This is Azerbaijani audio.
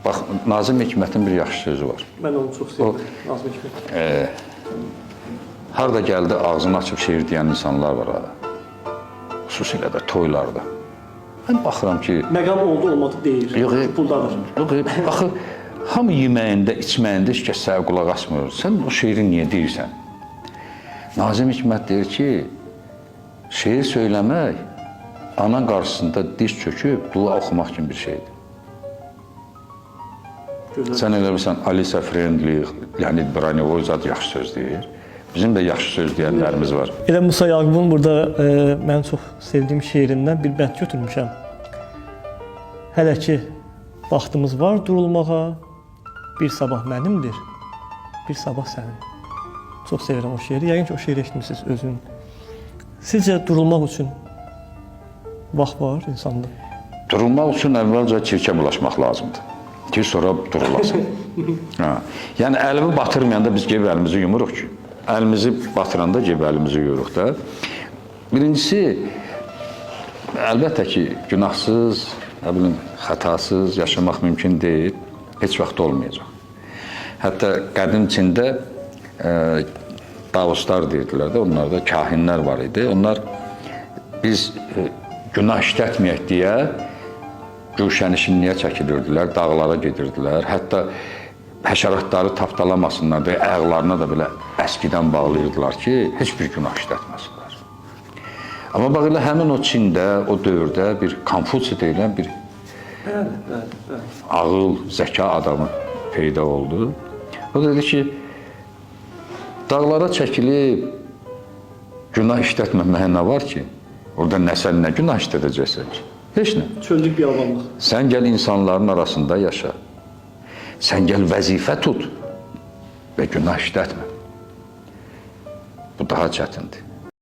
Bax, Nazim Hikmətin bir yaxşı sözü var. Mən onu çox sevirəm, Nazim Hikmət. Harda gəldi ağzını açıb şeir deyən insanlar var ha. Xüsusilə də toylarda. Mən baxıram ki, Məqam oldu, olmadı deyir. Yox, Puldadır. Yox, axı hamı yeməyində, içməyində heç kəs sənə qulaq asmır. Sən o şeiri niyə deyirsən? Nazim Hikmət deyir ki, şeir söyləmək anan qarşısında diz çöküb dua oxumaq kimi bir şeydir. Gözəl. Sən elə bilirsən Alisa Friendly, Leonid Branivoy zad yaxşı söz deyir. Bizim də yaxşı söz deyənlərimiz var. Elə Musa Yaqubun burada mənim çox sevdiyim şeirindən bir bənd götürmüşəm. Hələ ki vaxtımız var durulmağa, bir sabah mənimdir, bir sabah sənin. Çox sevirəm o şeiri. Yəqin ki o şeiri eşitmisiniz özün. Sizcə durulmaq üçün vaxt var insanda? Durulmaq üçün əvvəlcə çirkə bulaşmaq lazımdır ki, sonra durulasan. Hə. Yəni əlimi batırmayanda biz gedib əlimizi yumuruq ki. Əlimizi batıranda gedib əlimizi yuyuruq da. Birincisi, əlbəttə ki, günahsız, nə bilim, xətasız yaşamaq mümkün deyil. Heç vaxt olmayacaq. Hətta qədim Çində Davuslar deyirdilər də, onlarda kahinlər var idi. Onlar biz günah işlətməyək deyə güşənişinliyə çəkilirdilər, dağlara gedirdilər. Hətta həşəratları tapdalamasınlar deyə ayaqlarına da belə əskidən bağlayırdılar ki, heç bir günah işlətməsinlər. Amma bax elə həmin o Çində, o dövrdə bir Konfutsi deyilən bir Bəli, bəli, bəli. ağıl, zəka adamı peyda oldu. O dedi ki, dağlara çəkilib günah işlətməməyə nə var ki? Orada nə sən nə günah işlədəcəksən ki? Heç nə. Çöllük biyabanlıq. Sən gəl insanların arasında yaşa. Sən gəl vəzifə tut və günah işlətmə. Bu daha çətindir.